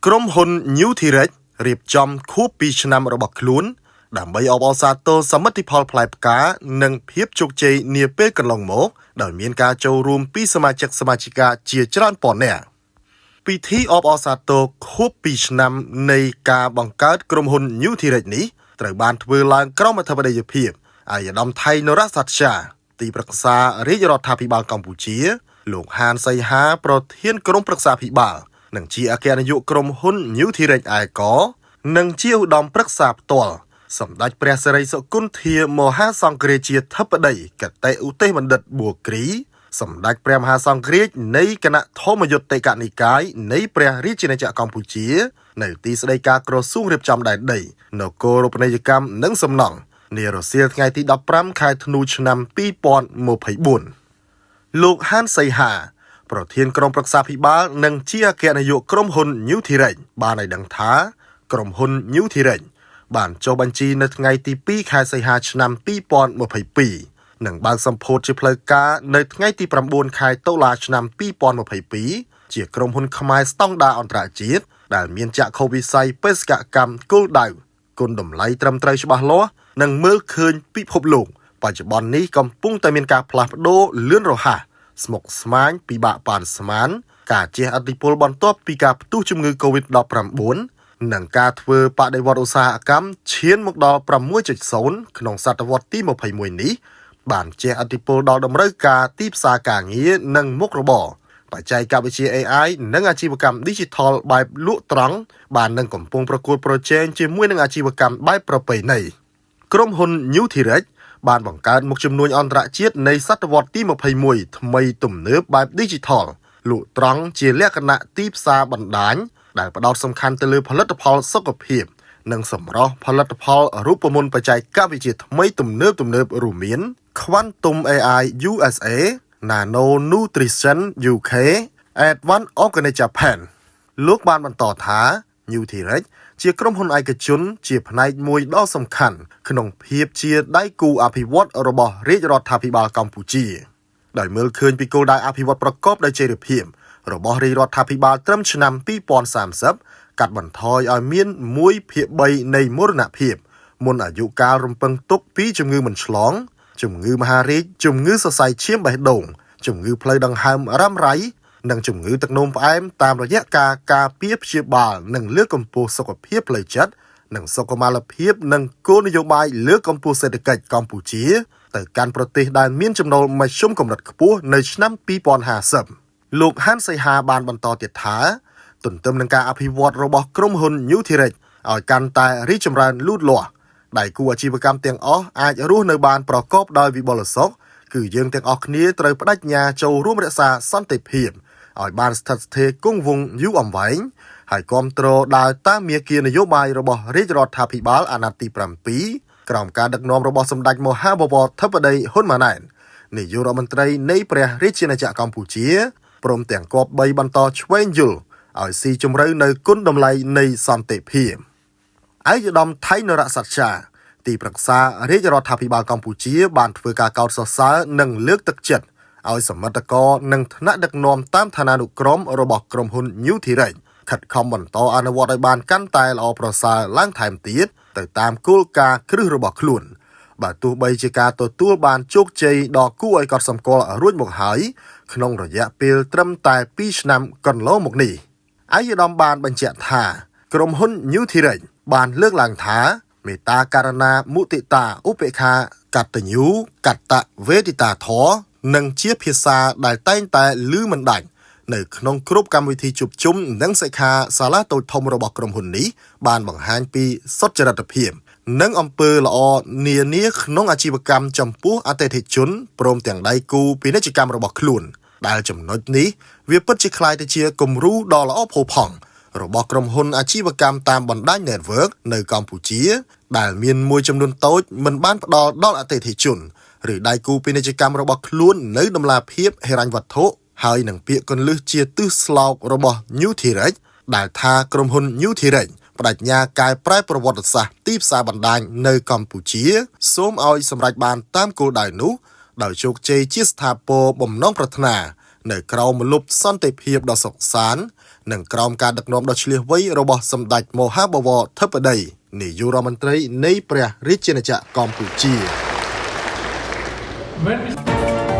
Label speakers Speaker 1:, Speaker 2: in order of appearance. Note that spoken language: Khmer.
Speaker 1: ក្រុមហ៊ុន New Thirech រៀបចំខួប2ឆ្នាំរបស់ខ្លួនដើម្បីអបអរសាទរសមិទ្ធផលផ្លែផ្កានិងភាពជោគជ័យនាពេលកន្លងមកដោយមានការចូលរួមពីសមាជិកសមាជិកាជាច្រើនពាន់នាក់ពិធីអបអរសាទរខួប2ឆ្នាំនៃការបង្កើតក្រុមហ៊ុន New Thirech នេះត្រូវបានធ្វើឡើងក្រោមអធិបតីភាពឯកឧត្តមថៃនរសត្យាទីប្រឹក្សារាជរដ្ឋាភិបាលកម្ពុជាលោកហានសីហាប្រធានក្រុមប្រឹក្សាភិបាលនិងជាអគ្គនាយកក្រុមហ៊ុន New Thirech ឯកនិងជាឧត្តមប្រឹក្សាផ្ទាល់សម្ដេចព្រះសិរីសុគន្ធាមហាសង្ឃរាជាធិបតីគតិឧទេសបណ្ឌិតបួគ្រីសម្ដេចព្រះមហាសង្ឃរាជនៃគណៈធម្មយុត្តិកនិកាយនៃព្រះរាជាណាចក្រកម្ពុជានៅទីស្តីការក្រសួងរៀបចំដែនដីនគររូបនីយកម្មនិងសំណង់នារសៀលថ្ងៃទី15ខែធ្នូឆ្នាំ2024លោកហានសីហាប្រធានក្រុមប្រឹក្សាភិបាលនិងជាអគ្គនាយកក្រុមហ៊ុន New Thirech បានឲ្យដឹងថាក្រុមហ៊ុន New Thirech បានចុះបញ្ជីនៅថ្ងៃទី2ខែសីហាឆ្នាំ2022និងបើកសម្ពោធជាផ្លូវការនៅថ្ងៃទី9ខែតុលាឆ្នាំ2022ជាក្រុមហ៊ុនខ្មែរស្តង់ដារអន្តរជាតិដែលមានចក្ខុវិស័យបេសកកម្មគោលដៅគុណតម្លៃត្រឹមត្រូវច្បាស់លាស់និងមើលឃើញពិភពលោកបច្ចុប្បន្ននេះកំពុងតែមានការផ្លាស់ប្ដូរលឿនរហ័សស្មុគស្មាញពិបាកប៉ាន់ស្មានការជះឥទ្ធិពលបន្ទាប់ពីការផ្ទុះជំងឺ Covid-19 និងការធ្វើបដិវត្តឧស្សាហកម្មឈានមកដល់ 6.0 ក្នុងសតវត្សទី21នេះបានជះឥទ្ធិពលដល់តម្រូវការទីផ្សារការងារនិងមុខរបរបច្ចេកវិទ្យា AI និងអាជីវកម្ម Digital បែបលក់ត្រង់បាននឹងកំពុងប្រកួតប្រជែងជាមួយនឹងអាជីវកម្មបែបប្រពៃណីក្រុមហ៊ុន New Thirech បានបង្កើតមុខជំនួញអន្តរជាតិនៃសតវត្សទី21ថ្មីទំនើបបែប Digital លក់ត្រង់ជាលក្ខណៈទីផ្សារបណ្ដាញដែលផ្ដោតសំខាន់ទៅលើផលិតផលសុខភាពនិងសម្រស់ផលិតផលរូបមន្តបច្ចេកវិទ្យាថ្មីទំនើបៗរួមមាន Quantum AI USA Nano Nutrition UK Advanced Organic Japan លោកបានបន្តថា New Thirech ជាក្រុមហ៊ុនឯកជនជាផ្នែកមួយដ៏សំខាន់ក្នុងភាពជាដៃគូអភិវឌ្ឍរបស់រាជរដ្ឋាភិបាលកម្ពុជាដោយមើលឃើញពីគោលដៅអភិវឌ្ឍប្រកបដោយចីរភាពរបស់រាជរដ្ឋាភិបាលត្រឹមឆ្នាំ2030កាត់បន្ថយឲ្យមាន1/3នៃមរណភាពមុនអាយុកាលរំពឹងទុកពីជំងឺមិនឆ្លងជំងឺមហារីកជំងឺសរសៃឈាមបេះដូងជំងឺផ្លូវដង្ហើមរ៉ាំរ៉ៃនិងជំងឺទឹកនោមផ្អែមតាមរយៈការការពារព្យាបាលនិងលើកកម្ពស់សុខភាពផ្លូវចិត្តនិងសុខុមាលភាពនិងគោលនយោបាយលើកកម្ពស់សេដ្ឋកិច្ចកម្ពុជាទៅកាន់ប្រទេសដែលមានចំណូលមធ្យមកម្រិតខ្ពស់នៅឆ្នាំ2050លោកហានសីហាបានបន្តទៀតថាទន្ទឹមនឹងការអភិវឌ្ឍរបស់ក្រុមហ៊ុន New Thirech ឲ្យកាន់តែរីកចម្រើនលូតលាស់ដៃគូអាជីវកម្មទាំងអស់អាចរស់នៅបានប្រកបដោយវិបុលសុខគឺយើងទាំងអស់គ្នាត្រូវប្តេជ្ញាចូលរួមរក្សាសន្តិភាពឲ្យបានស្ថិតស្ថេរគង់វង្សយូរអង្វែងហើយគាំទ្រដើរតាមមាគ៌ានយោបាយរបស់រាជរដ្ឋាភិបាលអាណត្តិទី7ក្រោមការដឹកនាំរបស់សម្ដេចមហាបវរធិបតីហ៊ុនម៉ាណែតនាយករដ្ឋមន្ត្រីនៃព្រះរាជាណាចក្រកម្ពុជាព្រមទាំងគប្បីបន្តឆ្វេងយល់ឲ្យស៊ីជម្រៅនៅគុណតម្លៃនៃសន្តិភាពឯកឧត្តមថៃនរសត្យាទីប្រឹក្សារាជរដ្ឋាភិបាលកម្ពុជាបានធ្វើការកោតសរសើរនិងលើកទឹកចិត្តឲ្យសមិទ្ធករនិងថ្នាក់ដឹកនាំតាមឋានានុក្រមរបស់ក្រុមហ៊ុន New Thirech ខិតខំបន្តអនុវត្តឲ្យបានកាន់តែល្អប្រសើរឡើងថែមទៀតទៅតាមគោលការណ៍គ្រឹះរបស់ខ្លួនបើទោះបីជាការទទួលបានជោគជ័យដ៏គួរឲ្យកត់សម្គាល់រួចមកហើយក្នុងរយៈពេលត្រឹមតែ2ឆ្នាំកន្លងមកនេះឯកឧត្តមបានបញ្ជាក់ថាក្រុមហ៊ុន New Thirech បានលើកឡើងថាមេត្តាករណាមុទិតាឧបេក្ខាកតញ្ញូកតវេទិតាធម៌និងជាភាសាដែលតែងតែឮមិនដាច់នៅក្នុងគ្រប់កម្មវិធីជួបជុំនិងសិក្ខាសាលាតូចធំរបស់ក្រុមហ៊ុននេះបានបង្ហាញពីសុចរិតភាពនិងអំពើល្អនានាក្នុងអាជីវកម្មចំពោះអតិថិជនព្រមទាំងដៃគូពាណិជ្ជកម្មរបស់ខ្លួនដែលចំណុចនេះវាពិតជាក្លាយទៅជាគំរូដ៏ល្អផូរផង់របស់ក្រុមហ៊ុនអាជីវកម្មតាមបណ្ដាញ Network នៅកម្ពុជាដែលមានមួយចំនួនតូចមិនបានផ្ដល់ដល់អតិថិជនឬដៃគូពាណិជ្ជកម្មរបស់ខ្លួននៅតម្លាភាពហិរញ្ញវត្ថុហើយនឹងពាក្យកន្លឹះជាទិសស្លោករបស់ New Thirech ដែលថាក្រុមហ៊ុន New Thirech ប្តេជ្ញាកែប្រែប្រវត្តិសាស្ត្រទីផ្សារបណ្ដាញនៅកម្ពុជាសូមឲ្យសម្រេចបានតាមគោលដៅនោះដោយជោគជ័យជាស្ថាពរបំណងប្រាថ្នា នៅក្រោមម្លប់សន្តិភាពដ៏សុខសាន្តនិងក្រោមការដឹកនាំដ៏ឈ្លាសវៃរបស់សម្ដេចមហាបវរធិបតីនាយករដ្ឋមន្ត្រីនៃព្រះរាជាណាចក្រកម្ពុជា។
Speaker 2: When we